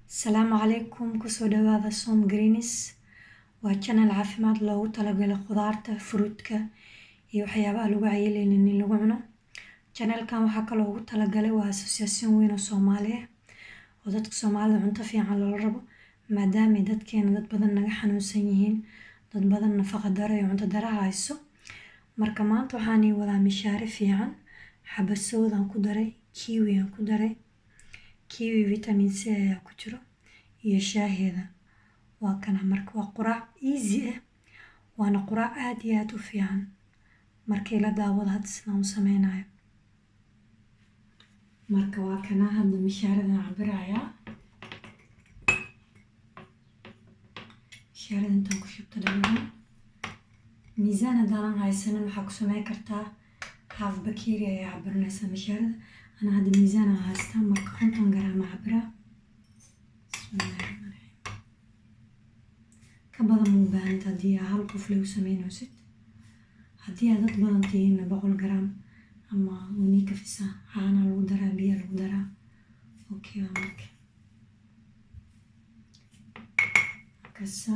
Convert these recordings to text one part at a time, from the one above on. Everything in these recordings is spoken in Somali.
Asalaamu calaykum, kusoo dhawaada Som Greens. Waa channel caafimaad loogu talagalay khudaarta, fruitka iyo waxyaabaha lagu cayilaynin in lagu cuno. Channelkan waxaa kaloo ugu talagalay waa association weyn oo Soomaali ah oo dadka Soomaalida cunto fiican loola rabo, maadaama dadkeena dad badan naga xanuunsan yihiin, dad badan nafaqa daro iyo cunto daro hayso. Marka maanta waxaan ii wadaa mishaari fiican, xabasowd aan ku daray, kiwi aan ku daray, kiwi vitamin C ayaa ku jiro iyo shaaheeda. Waa kana marka waa quraac easy ah, waana quraac aad iyo aad u fiican. Markii la daawado hadda sidaan u sameynayo. Marka waa kana hadda mishaarada cabirayaa. Mishaarada intaan ku shubto dhamadan. Miisaan haddaanan haysanin waxaa ku sameyn kartaa half bakeeri ayaa cabirinaysaa mishaarada. Ana hadda miisaan aan haystaa, marka 50 garaam cabiraa. Bismillahirrahmanirrahiim. Ka badan ma u baahnid haddii aad hal qof lagu sameynaysid. Haddii aad dad badan tihiin 100 garaam ama wani ka fisa, caana lagu daraa, biyo lagu daraa. Okay, waa marka. Kasa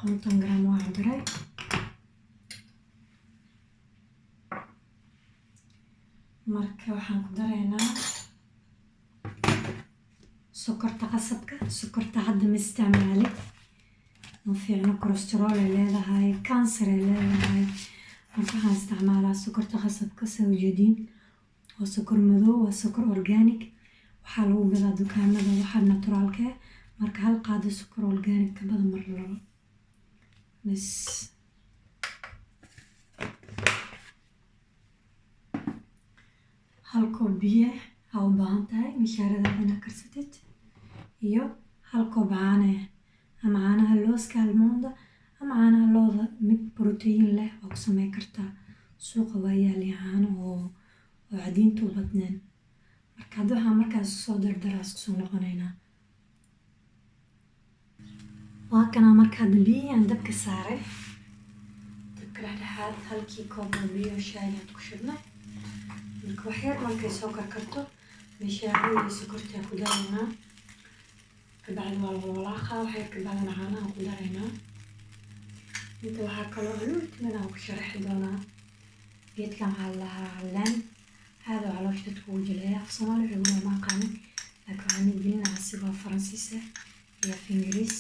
50 garaam waa cabiray. Marka waxaan ku daraynaa sokorta qasabka. Sokorta hadda ma isticmaali, ma fiicno, cholesterol ay leedahay, cancer ay leedahay. Marka waxaan isticmaalaa sokorta qasabka. Saa ujeediin waa sokor madow, waa sokor organic, waxaa lagu gadaa dukaamada waxaa naturaalka ah. Marka hal qaado sokor organic ka badan mar labo bas. Hal koob biyo aa u baahan tahay mishaaradaada inaad karsatid, iyo hal koob caano ah, ama caanaha looska almonda ama caanaha looda, mid protein leh waa ku sameyn kartaa. Suuqa waa yaali caano oo cadiinta u badneen. Marka hadda waxaan markaas soo dardaraa isku soo noqonaynaa. Waa kana marka hadda biyihii aan dabka saaray, dabka dhexdhexaad, halkii koob oo biyo shaay aan ku shubnay. Marka wax yar markay soo karkarto, mishaarada iyo sokorta ku daraynaa. Kabacdi waa la walaaqaa, wax yar kabacdina caanaha ku daraynaa. Inta waxaa kaloo aluultiman aan ku sharaxi doonaa geedkan waxaa la dhahaa caleen, aad oo caloosha dadka ugu jilciya. Af Soomaali wuxuu ugu ma aqaanin, laakiin waxaan gelinaa asigoo Faransiis ah iyo af Ingiriis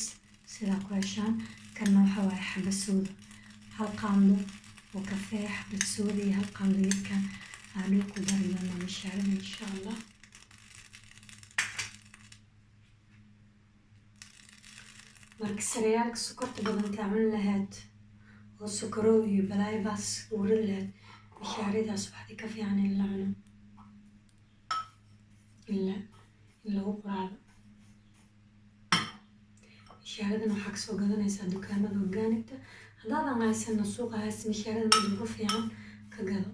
sidaa ku heshaan. Kanna waxa waaye xabasowda, hal qaando oo kafee xabad sooda iyo hal qaando geedkan aan ku dari doonaa mishaarada insha Allah. Marka sareyaalka sokorta badan taa cuni lahayd oo sokorow iyo balaayo baas ugu ridi lahayd, mishaaradaas waxdi ka fiican in la cuno, in lagu quraacdo. Mishaaradan waxaa kasoo gadanaysaa dukaamada organicta. Haddaadan haysanna suuqa haysta mishaarada mid ugu fiican ka gado.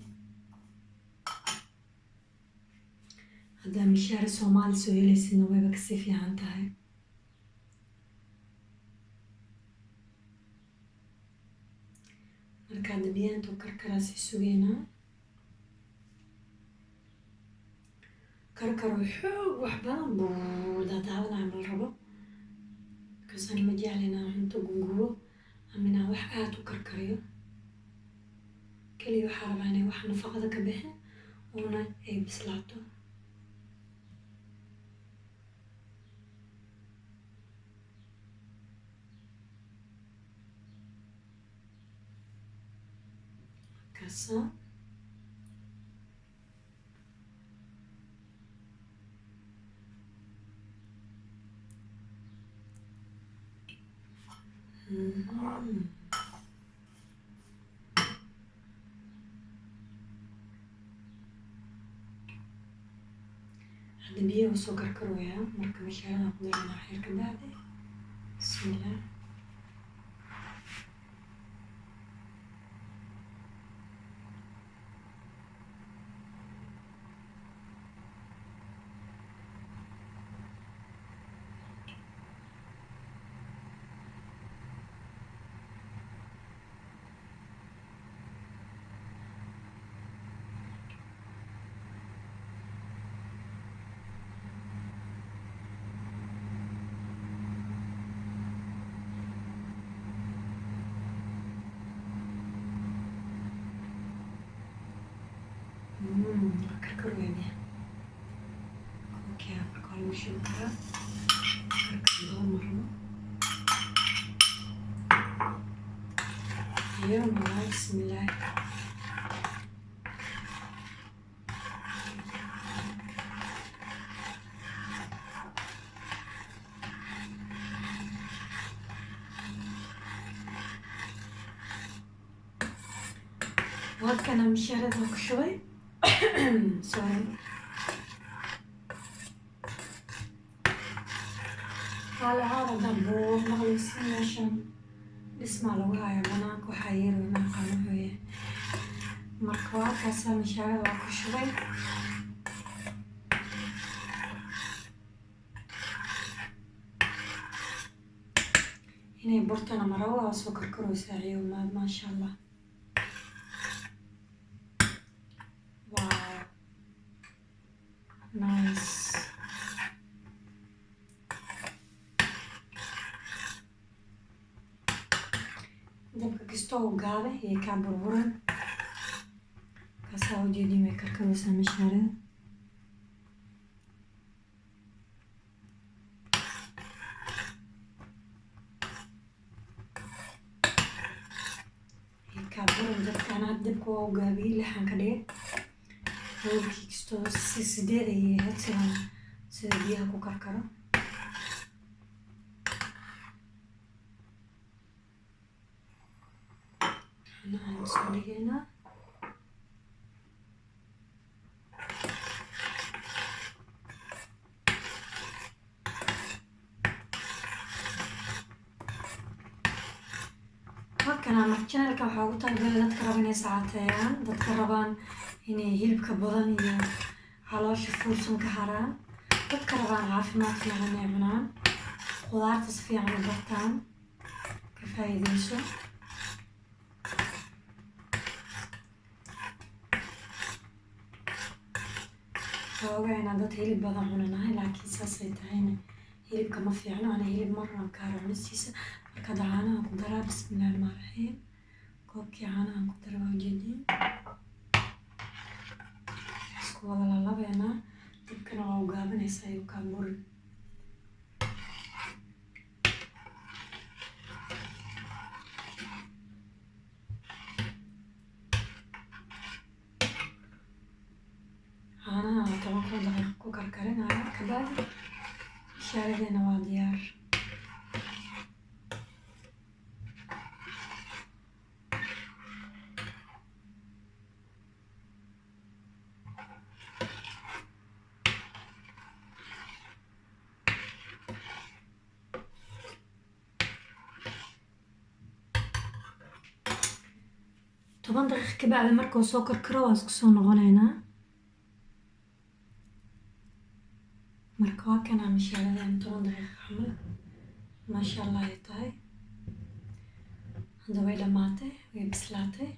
Haddaa mishaari Soomaali soo helaysidna wayba kasii fiican tahay. Marka hadda biyaha intuu karkaraa sii sugeynaa. Karkaro xoog wax badan buu daadaadanaya ma la rabo, because ani ma jecli inaan cunto gugubo ama inaan wax aad u karkariyo. Kaliya waxaa rabaa inay wax nafaqada ka bixin oona ay bislaato. Kasa hadda biyaha wuu soo karkaroyaa. Marka mishaarada ku daranaa wax yar ka bacdi. Bismillah. Arkaya, marka waa lagu shubi karaa. Karkar badan ma rabo. Iyo malay, bismillaah. Waa kana mishaarada ku shubay. Sorry. Haala dambo maqlaysiin, meeshan dhismaa lagu hayaa banaanka, waxaa yeeri ma aqaan wuxuu yahay. Marka waa kaasaa, mishaarada waa ku shubay. Inay burtana marabo, waa soo karkaraysaa ciyowmaad, maasha Allah. Wow, nice. Dabka kastoo u gaabay iyo kaa burburan kaasaa ujeedin, way karkaraysaa mishaarida. Kaa buran dabka, anaa dabka waa u gaabiyey, lixan ka dhigay. Roolkii kastoo si 8 ayay ahayd, sidaan sida biyaha ku karkaro. Caanaha soo dhigaynaa. Halkana marka channelka waxaa ugu talagalay dadka raba inay sacaateeyaan, dadka rabaan inay hilibka badan iyo caloosha fuursan ka haraan, dadka rabaan caafimaad fiican inay cunaan, khudaarta si fiican u bartaan, ka faa'iideyso. Xoogaa inaan dad hilib badan cunanahay, laakiin saasay tahayna hilibka ma fiicno. Ana hilib marna kaaro cunistiisa. Marka hadda caanaha ku daraa, bismillahi raxmaani raxiim. Koobkii caanaha ku dara waa ujeediin, isku wada lalabeynaa. Dabkana waa u gaabinaysaa ayuu kaa burin. Caanaha 10 daqiiqo ku karkarinaya, kabacdi mishaaradeena waa diyaar. 10 daqiiqo kabacdi markuu soo karkaro waa isku soo noqonaynaa. Marka waa kanaa mishaaradeena, 10 daqiiqo camal, maasha Allah ay tahay. Hadda way dhamaatay, way bislaatay.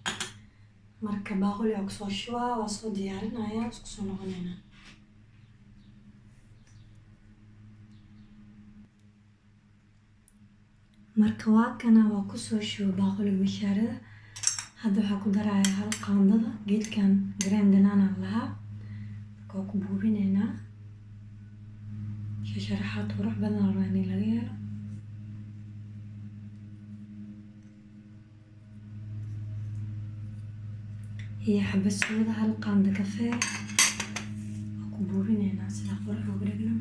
Marka baaquli waa kusoo shubaa, waa soo diyaarinaya, isku soo noqonaynaa. Marka waa kana, waa kusoo shuba baaquliga mishaarada. Hadda waxaa ku darayaa hal qaandada geedkan Grand Danana lahaa. Marka waa ku buubinaynaa, sharaxaad qurux badan la rabaa in laga helo. Iyo xabasooda hal qaando kafee waa ku buubinaynaa sida qurux uga dhigno.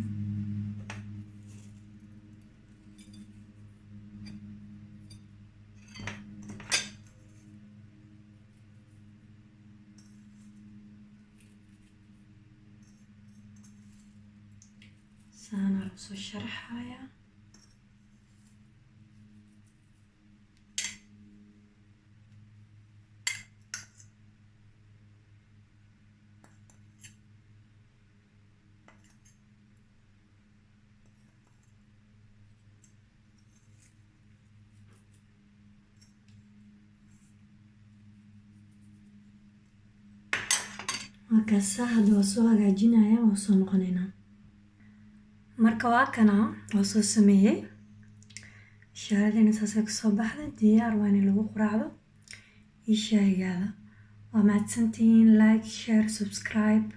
Saana lagu soo sharaxayaa. Waa hadda waa soo hagaajinaya, waa soo noqonaynaa. Marka waa kana, waa soo sameeyey shaaradina, saasay kusoo baxday. Diyaar waa in lagu quraacdo iyo shaahigaada. Waa mahadsantihiin. Like, share, subscribe.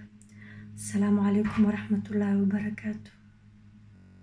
Asalaamu calaykum waraxmatullaahi wabarakaatu.